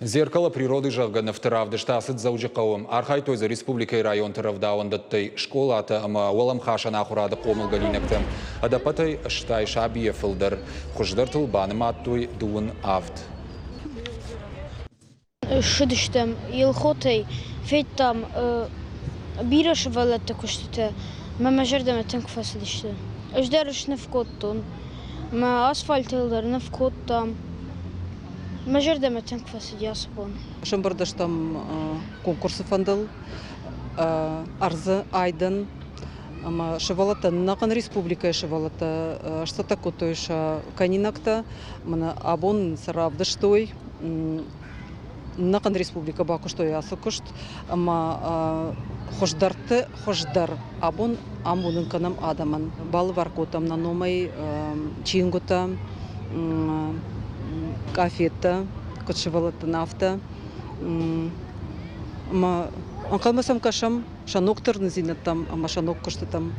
Зеркало природы, зӕгъгӕ, нывты равдыст ацыд Дзӕуджыхъӕуы. Архайдтой дзы республикӕйы районты рӕвдауӕндӕттӕй, скъолатӕ ӕмӕ уӕлӕмхасӕн ахуырады хъомылгӕнинӕгтӕ. Ӕдӕппӕтӕй 80 сабийӕ фылдӕр. Хуыздӕртыл банымадтой 37. Ссыдыстӕм Елхотӕй, федтам бирӕ сывӕллӕтты куыстытӕ мӕ мӕ зӕрдӕмӕ тынг фӕцыдысты. Ӕз дӕр сныв кодтон, мӕ асфальтыл дӕр ныв кодтам. Мӕ зӕрдӕмӕ тынг фӕцыди ацы бон. Сӕмбырд стӕм конкурсы фӕндыл ӕрдзы айдӕн ӕмӕ сывӕллӕттӕ ӕнӕхъӕн республикӕйы сывӕллӕттӕ сцӕттӕ кодтой сӕ кӕнинӕгтӕ. Мӕнӕ абон сӕ равдыстой ӕнӕхъӕн республикӕ бакуыстой ацы куыст ӕмӕ хуыздӕрты хуыздӕр абон ам уынын кӕнӕм адӕмӕн. Балӕвар кодтам нӕ номӕй чингуытӕ, къафеттӕ, куыд сывӕллӕттӕн, афтӕ. Ӕмӕ ӕнхъӕлмӕ сӕм кӕсӕм сӕ ног тырнындзинӕдтӕм ӕмӕ сӕ ног куыстытӕм.